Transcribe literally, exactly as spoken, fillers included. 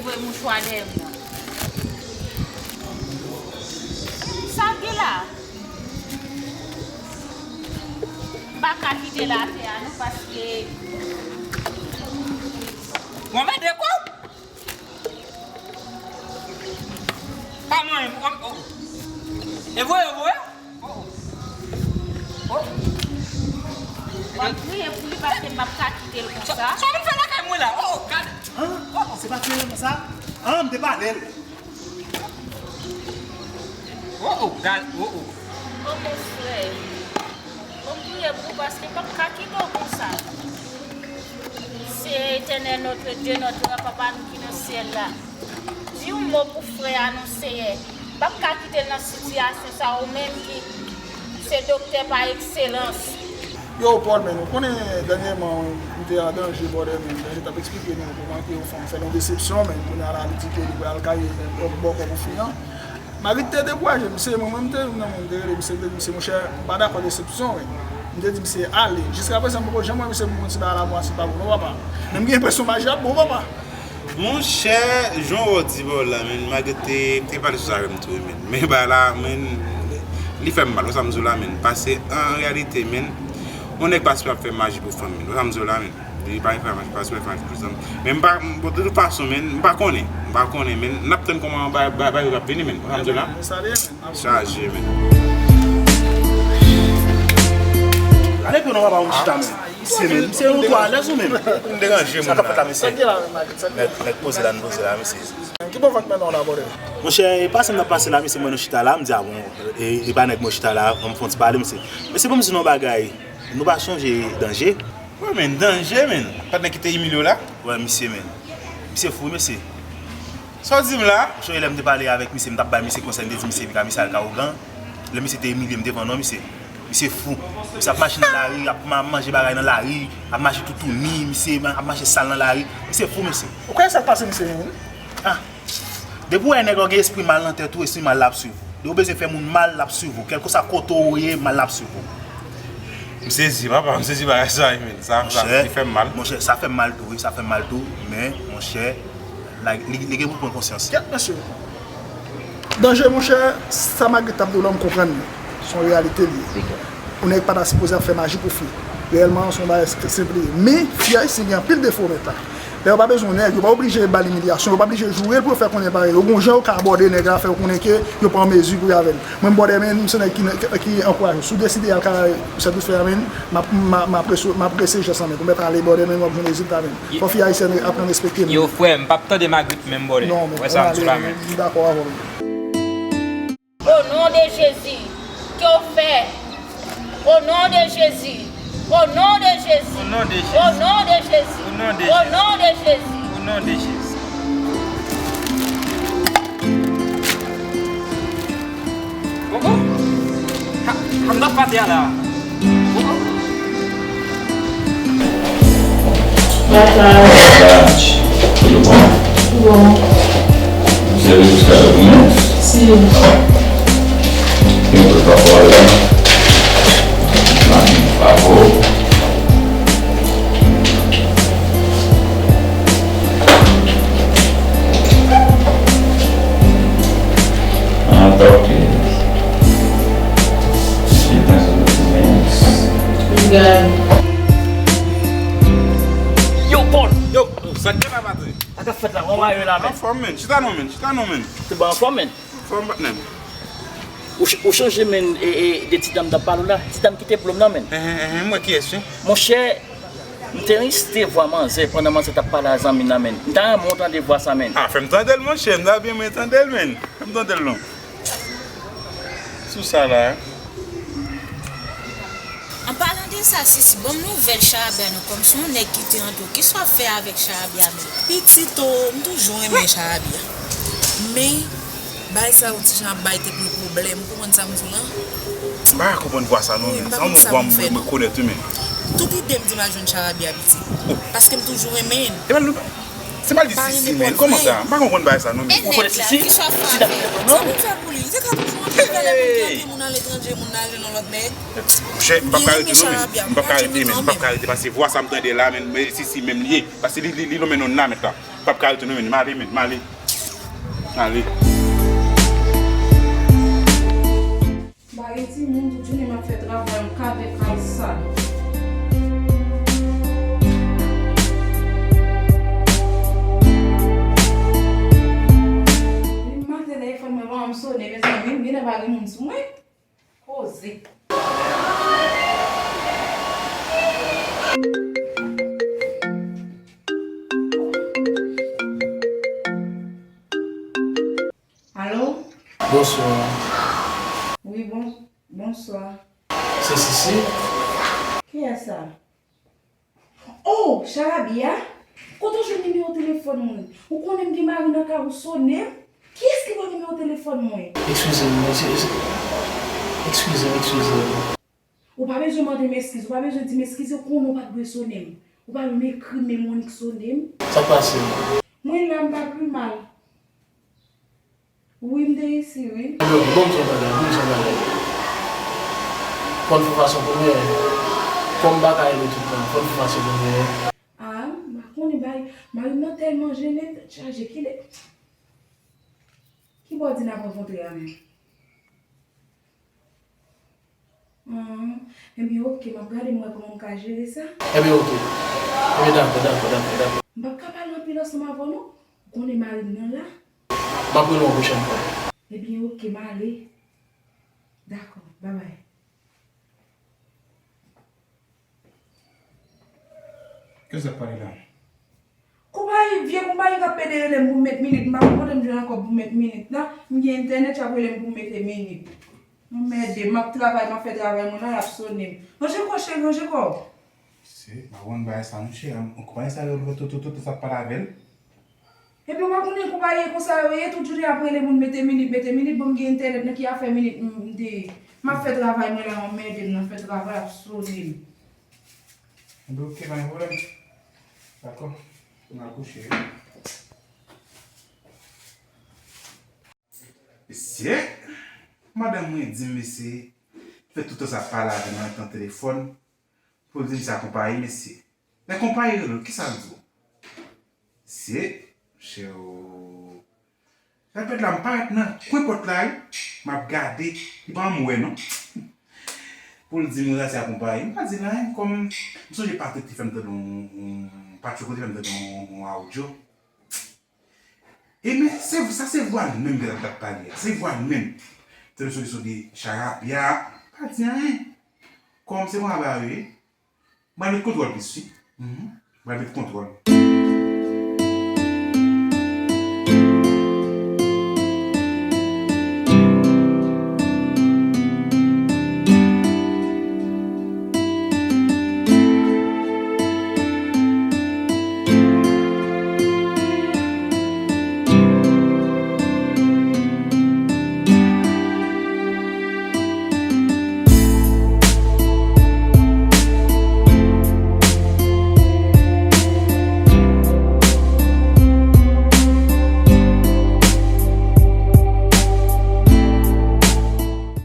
Voye mouchwa dèyè m nan. Sa w gen la? M pa ka kite l atè a non, paske. Mwen mèt de kou. Pa mwen, oh, oh. E voye, voye. Oh, oh. Oh. W ap priye pou li paske m p ap ka kite l konsa. Sa, sa w vin fè lakay mwen la? Oh, oh, gade. An? Oh, oh. Se pa kriye konsa? An, m te pale l. Oh, oh, gade, oh, oh. Oh, mon frè. Bon, m priye pou ou paske m p ap ka kite w konsa. Seyè Etènèl, Notre Dieu, Notre Roi, Papa nou ki nan syèl la. Di yon mo pou frè a non, Seyè. M p ap ka kite l nan sitiyasyon sa, ou menm ki se doktè pa ekselans. Yo, Paul, men, ou konnen dènyèman, m te an danje, brother, men, danje t ap eksplike nou kòman ke yon fanm fè nou desepsyon, men, kounye a la, li di ke li pral kay bòkò pou fi an. Magritte te dekouraje, misye, mwen, mwen, m te youn nan moun, m te rele misye, m te di misye, monchè, m pa dakò desepsyon, men. M te di misye, ale. Jiska prezan, m poko janm wè misye pou yon ti bagay la, bon, si pa bon, non, papa. Men m gen enpresyon maji ap bon, papa. Monchè, jan w di bò la, men, Magritte te, te pale sou sa avè m tou, men. Men bagay la, men, li fè m mal, wè sa m di w la, men. Paske, an reyalite, men, yon nèg pa sipoze ap fè maji pou fanm, men. Wè sa m di w la, men. Li pa fè maji, pa sipoze fè maji pou fanm. Men m pa, bon, de tout fason, men, m pa konnen. M pa konnen, men, n ap tann kòman bagay, bagay, bagay yo ap vini, men. Wè sa m di w la? Chaje, men. Gade pou nou pa ba yon chita, men. Misye, men. Misye, yon twa alèz ou menm. Ou deranje moun la. Sa k ap fèt la, mesye? Nèg, nèg poze la, n poze la, mesye. Ki bò vant mwen nan la, brother? Monchè, e pase m nan pase la, misye, mwen nou chita la, m di, a bon, e, e pa nèg mwen chita la, an m fè yon ti pale, misye. Mesye, ban m di nou yon bagay, nou pa sonje danje? Wi, men, danje, men. Patnè ki te imilye w la? Wè, misye, men. Misye fou, mesye. Sa w di m la? Ou sonje lè m te pale avèk misye, m t ap bay misye konsèy, m te di misye vin ka misye al ka ougan. Lè misye te imilye m devan non misye. Misye fou. Misye ap mache nan lari, ap ma- manje bagay nan lari, ap mache toutouni, misye ma- ap mache sal nan lari. Misye fou, mesye. Ou konnen sa k pase misye menm? Ah. Depi w wè nèg la gen espri mal nan tèt ou, espri mal la ap swiv ou. Depi w bezwen fè moun mal, l ap swiv ou. Kèlkeswa kote w ye, mal la ap swiv ou. M sezi, papa, m sezi bagay sa, wi, men. Sa, sa, li fè m mal. Monchè, sa fè m mal tou, wi, sa fè m mal tou. Men, monchè, la, li, li gen pou l pran konsyans. Kèt, mesye. Danje, monchè, sa Magritte t ap di w la, m konprann li. Se yon reyalite li ye. Yon nèg pa ta sipoze ap fè maji pou fi. Reyèlman, se yon bagay senp li ye. Men, fi ayisyen gen anpil defo, mèt la. Lè yo pa bezwen yon nèg, yo pa oblije ba l imilyasyon, yo pa oblije joure l pou yo fè konnen parèy. Yo gon jan yo ka abòde nèg la, fè yo konnen ke yo pa an mezi pou yo avè l. Mwen, m bòdè, men, m se nèg ki, ki, ki ankouraje. Si w deside al kay sèt douz fè a, men, m ap, m a- m ap rese- m ap rese jès lan, men. Ou mèt ale bòdè, men, w ap jwenn rezilta, men. Fò fi ayisyèn aprann respekte nou. Yo, frè, m p ap tande Magritte menm bòdè. Non, men, wè sa m di w la, men. M dakò avè w. Au nom de Jésus, ke w fè. Au nom de Jésus. Au nom de Jésus. Au nom de Jésus. Au nom de Jésus. Au nom de Jésus. Au nom de Jésus. Au nom de Jésus. Oh, oh. Ha, ha, m nan pate a la. Oh, oh. Bye bye. Bye bye. Tudo bom? Tudo bom. Você veio buscar documentos? Sim. Quem foi pra fora? Não, por favor. Ah, tá ok. Obrigado. Yo, Paul! Yo, sa k gen la, patri? Sa k ap fèt la? Kòman w ye la, men? Anfòm, men. Chita non, men. Chita non, men. Te ba anfòm, men. Anfòm, patnè m. Ou ch- ou chanje, men, e, e, de ti dam t ap pale w la? Ti dam ki te blonm nan, men. Enhen, enhen, m wè kiyès, wi. Monchè, m te enregistre vwa manzè pandan manzè t ap pale a zanmi l la, men. M ta renmen w tande vwa sa, men. Ah, fè m tande l, monchè. M ta byen renmen tande l, men. Fè m tande l, non. Sou sa la, hein. An palan de sa, Sisi, ban m nouvèl Charabia non, kòm se yon nèg ki te antre w. Kisa w ap fè avèk Charabia menm? Pitit o, m toujou renmen Charabia. Men, bagay sa yo ti jan ap bay tèt mwen pwoblèm, ou konprann sa m di w lan? M pa ka konprann vwa sa non, men. Sa yon vwa m rekonèt wi, men. Tout ide m di m al jwenn Charabia piti. Paske m toujou renmen l. Se pa l di Sisi, men. Kòman sa? M pa konprann bagay sa non, men. Ou konnen Sisi? Ti dam ki te blonm nan? Sa pou m fè pou li? Li te ka toujou antre avè lè moun ki antre moun aletranje, moun nan al jwenn yon lòt nèg. Monchè, m p ap ka rete non, men. M p ap ka rete, men. M p ap ka rete paske vwa sa m tande la, men, men Sisi menm li ye. Paske li, li, li nonmen non nan mèt la. P ap ka rete non, men, m ale, men, m ale. M ale. Bagay timoun, tout jounen m ap fè travay, m ka fè kay sal. Depi maten, telefòn mwen pa janm sone, mezanmi, m genlè pa gen moun sou mwen. Koze. Alo? Bonswa. Wi, bon, bonswa. Se Sisi? Kiyès sa? Oh, Charabia? Kote w jwenn nimewo telefòn mwen? Ou konnen m gen mari nan kay ou, sone m. Kiyès ki pran nimewo telefòn mwen? Eskize m, eskize, eskize m, eskize m. Ou pa bezwen mande m eskiz, ou pa bezwen di m eskize, ou konnen w pa t dwe sone m. Ou pa menm ekri m, men m wè w sone m. Sa k pase? Mwen la, m pa pi mal. Wi, m te isi, wi. Yo, bon, m son bagay, bon, m son bagay. Fò n fè fason pou n wè. Kòm bagay nou tout tan, fò n fè fason pou n wè. Ah, m pa konnen bay, mari m nan tèlman jennen, tèt chaje, kilè, ki bò w di n ap rankontre a menm? Ah, ebyen, oke, m ap gade m wè kòman m ka jere sa. Ebyen, oke. Ebyen, dakò, dakò, dakò, dakò. M p ap ka pale anpil ansanm avè w, non. Ou konnen mari m nan la. M ap rele w yon pwochèn fwa. Ebyen, oke, m ale. Dakò, babay. Kiyès k ap pale la? Konpayi, vye konpayi k ap pede rele m pou m met minit, m pa konn kote m jwenn ankò pou m met minit la. M gen entènèt, y ap rele m pou m mete minit. Anmède, m ap travay, m ap fè travay mwen la, y ap sone m. Ranje kò w, cheri, ranje kò w. Se, m ap rann bagay sa, monchè. Konpayi sa yo, tout, tout, tout, tout, sa ap pale avè l. Epi w pa konnen konpayi konsa yo ye, tout jounen y ap rele moun mete minit, mete minit, bon, m gen entènèt, nan ki afè minit, m, m te, m ap fè travay mwen la, anmède m nan fè travay, ap sone m. Ebyen, oke, pa gen pwoblèm. Dakò. Mwen al kouche wi. Mesye, madanm mwen di m, mesye, fè tout tan sa pale avè m nan telefòn, pou l di m se a konpayi, mesye. Lè konpayi rele w, kisa l di w? Mesye, monchè o. Sa fèt la, m parèt nan kwen pòt la, wi. M ap gade, li pa janm wè, non. Pou l di m sa se a konpayi. M pa di l anyen, kòm m sonje Patrick te fè m tande yon, yon, Patrick te fè m tande yon, yon audio. E men, se, sa se vwa l menm ki t ap pale a. Se vwa l menm. Tande sou, sou de Charabia. Pa di anyen. Kòm se konsa bagay yo ye. M pral met kontwòl plis, wi. Mhm. M pral met kontwòl.